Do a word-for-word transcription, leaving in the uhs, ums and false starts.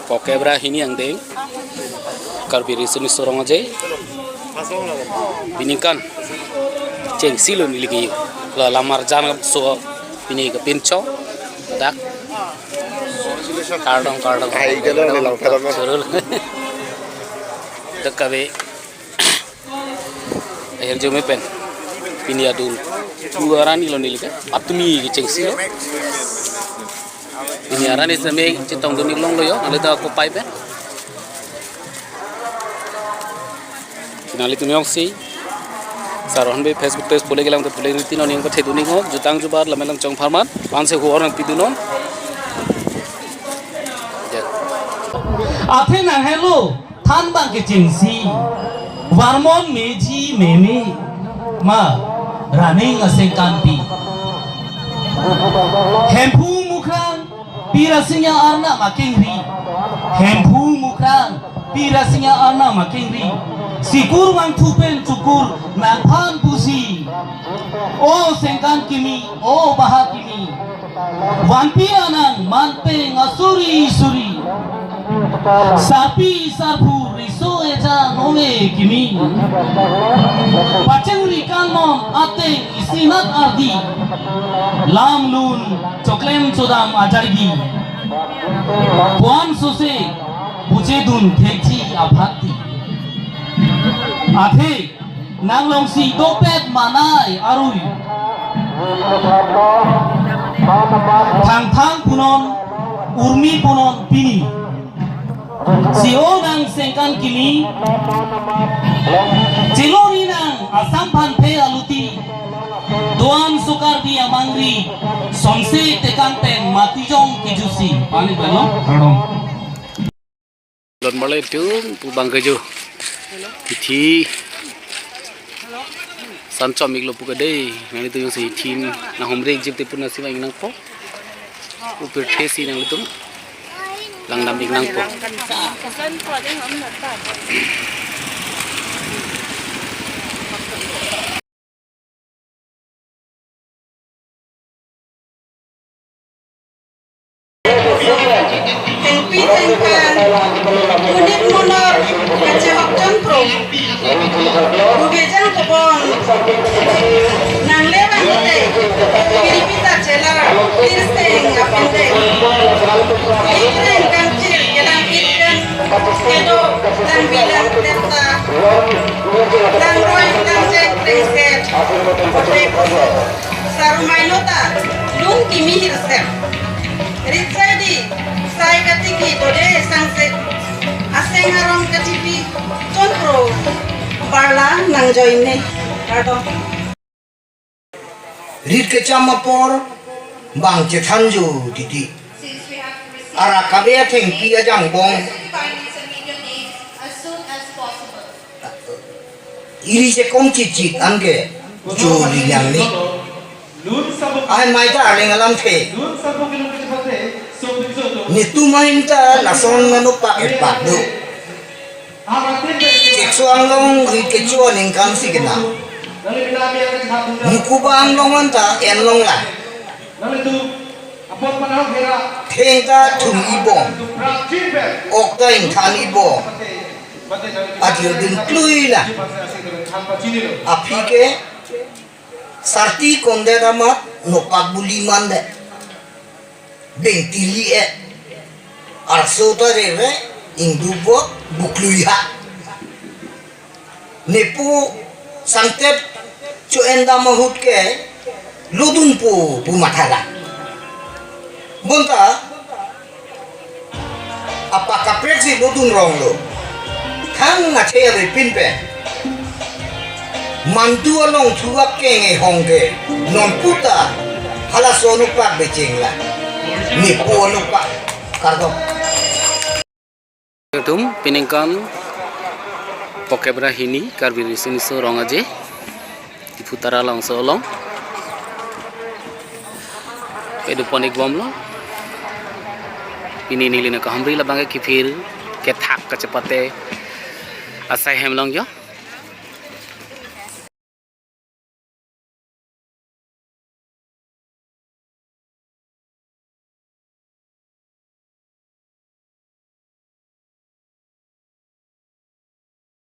Pokebra hini angdeng, Karbi Riso Nimso Rong Aje, piningkan chengsi lo neli ke, la lamar jan so pini ke pinchong, dak, kardom, kardom. Ai, jalong ni long, kardom. Surul. Dak kabe, akhir jume pen, pini adun, dua rani lo neli ke, atumi ke chengsi lo. Pini arani seme chetongdun ik longlo yo, nanglitum ako pai pen. Nanglitum jongsi, Sar Rohan Bey Facebook page pule kelang te pule riti non yang pathedun ik ho, jutang jubat lamelang chongpharman, panse huor nangpidun non. Ya. Athe nanghelo, than bang kechengsi. Varmon meji meme. Ma, raning asengkanpi. Hemphu mukrang, pir asingja arnam akengri. Hemphu mukrang, pir asingja arnam akengri. Sikur vangthu pen chukur nangphan pusi. O sengkan kimi, o baha kimi. Vanpi anang manpeng asuri suri. Sarpi sarpo riso ejang ove kimi. Pachengri kanmon ateng isinat ardi. Lamlun choklem chodam ajargi. Puan sose puchedun thekji aphanti. Athe nang longsi dopet manai arui. Thangthang punon, urmi punon pini. Si o nang sengkan kimi. Chelo ri nang Assam phan phe aluti. Doan sokar di amangri. Sonse tekang pen matijong kijusi. Pani belo, kardom. Lon marle tum pu bang kejo. Hithi. San chom ik lo pu ke dei. Nanglitum jongsi hithi nanghumri ik jip te pu nasi vang ik nangpo. Pu pirthe si nanglitum langdam ik nangpo. Thengpi thengphan, punit monor, kachehok chonpro, bubejang kobon, nangle vang lote, pirpi ta chelar, tirseng apende, ikreng kangchir, kelang ikreng, kedo, langbi langtepta, langroi langjek krengset, kote koso. Sarumai nota, lun kimi hirsem. Rit sai di, sai katiki dode sangse. Aseng arong katipi, chonpro, barla nangjoine. Kardom. Rit kecham apor, bang chethanjo titi. Ara kabe athengpi ajangbong. Iri chekom chichit anke choli nangni. Ai mai ta areng alamthe. Netum ahin ta lason nanopak epak do. Chekso anglong ri kecho aningkan si kena. Mukuba anglong anta enlong la. Thengta thum ibom, okta ingthan ibom, adir dun klui la. Aphi ke sarti kondet amat nopak buli mande. Bengtili e, arso ta rere, ingdubot, buklui ha. Nepo sangtep cho-en dam ahut ke lodunpo pu matha la. Bonta apa kaprek si lodun rong lo. Thang athe avepin pen. Mantu along thu akeng ehong ke. Non puta halaso anupak becheng la. Nepo anupak kardom. Tum piningkan Pokebra hini Karbi Riso Nimso Rong Aje Diphu Tara Langso along kedopon ik bomlo. Pini neli nangkahumri labang ke kiphir kethak kachepate asai hem along yo.